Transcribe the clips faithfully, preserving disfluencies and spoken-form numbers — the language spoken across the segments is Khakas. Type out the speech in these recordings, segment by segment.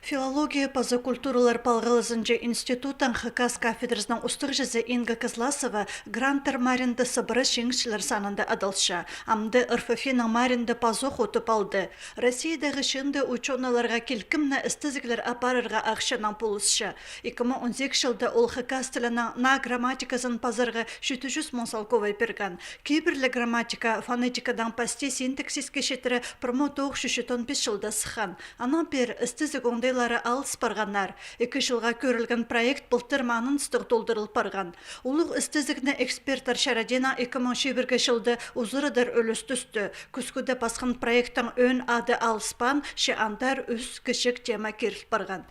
Филология паза культуралар палғалызынҷа институттың хакас кафедразының устағҷызы Инга Кызласова гранттар маарында сыбыра чиңісчілер санында адалча. Амды РФФИ-ның маарында пазох утып алды. Россиядағы чыынды учёныйларға килкімні істезіглер апарарға ахчанаң полысча. Ікі муң он сигізінҷі чылда ол хакас тілінің наа грамматиказын пазарға читі чӱс муң салковай пирген. Кибірліг грамматика, фонетикадаң пасти синтаксиске читіре пір муң тоғыс чӱс читон пис чылда сыххан. Анаң пеер істезіг оңдайлары алыс парғаннар. Ікі чылға кӧрілген проект пылтыр маңнаныстығ толдырыл парған. Улуғ істезігні эксперттер чарадиинаң ікі муң чибіргі чылда узарадар ӱлӱс тӱсті. Кӱскӱде пасхан проекттің ӧӧн ады алыспаан, че андар ӱс кічіг тема киріл парған.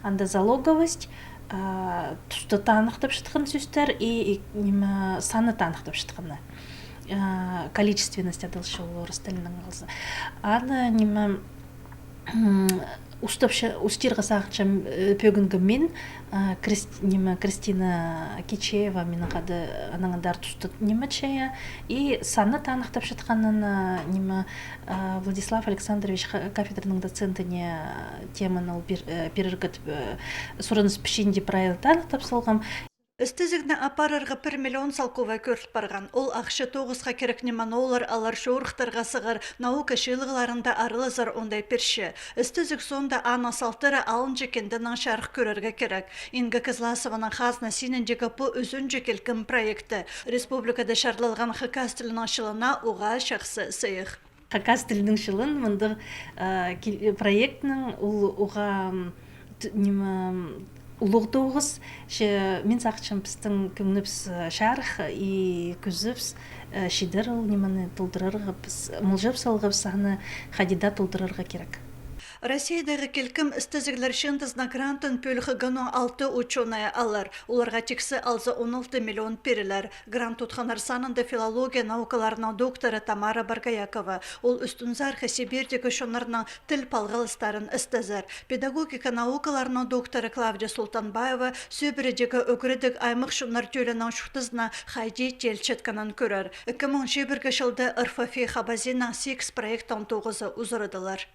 Анда залоговость, а, туста таныхтапчатхан сӧстер и, и, ниме, саны таныхтапчатханы. А, количественность адалча ол орыс тілінең алза. Аны, ниме, м, устапча, устирға сағынчам, э, пӧгінгі мин, а, Крест-, ниме, Кристина Кичеева, минің хада, анаң андар туста ниме чайа, и саны таныхтапчатханын, а, ниме, а, Владислав Александрович ха-, кафедраның доцентіне, а, теманы ол пир-, э, пирерге тіп, э, сурыныс пічиинде прай ла таныхтап салғам. Істезігні апарарға пір миллион салковай кӧріл парған. Ол ахча тоғысха кирек ниме-ноо лар алар чорыхтарға сығар, наука чыылығларында аралазар оңдай пирче. Істезіг соонда аның салтары алынҷа кинденең чарых кӧрерге кирек. Инга Кызласованың хазна синіндегі пу ӱзінҷі килкім проекті. Республикада чарлалған хакас тілінің чылына уғаа чахсы сыйых. Хакас тілінің чылын мындағ, а, кил-, проектнің ул-, уғаа, м, т-, ниме, м, улуғ тоғыс, че мин сағынчам, пістің кӧңнібіс, а, чарых и кӱзібіс, а, чидер ол нимені толдырарға, піс мылҷап салғабыс, аны хайди даа толдырарға кирек. Россиядағы килкім істезіглер чыындызына грантын пӧлік хығаның алты учёнайы алар. Оларға тиксі алза он алты миллион пирілер. Грант тутханнар санында филология наукаларының докторы Тамара Боргоякова. Ол ӱстӱнзархы Сибирьдегі чоннарның тіл палғалыстарын істезер. Педагогика наукаларының докторы Клавдия Султанбаева сӧбіредегі ӱгредіг аймах чоннар тӧлінің чуртазына хайди теелчеткенін кӧрер. Ікі муң чибіргі чылда РФФИ Хабазинаң сигіс проектің тоғызы узарадылар.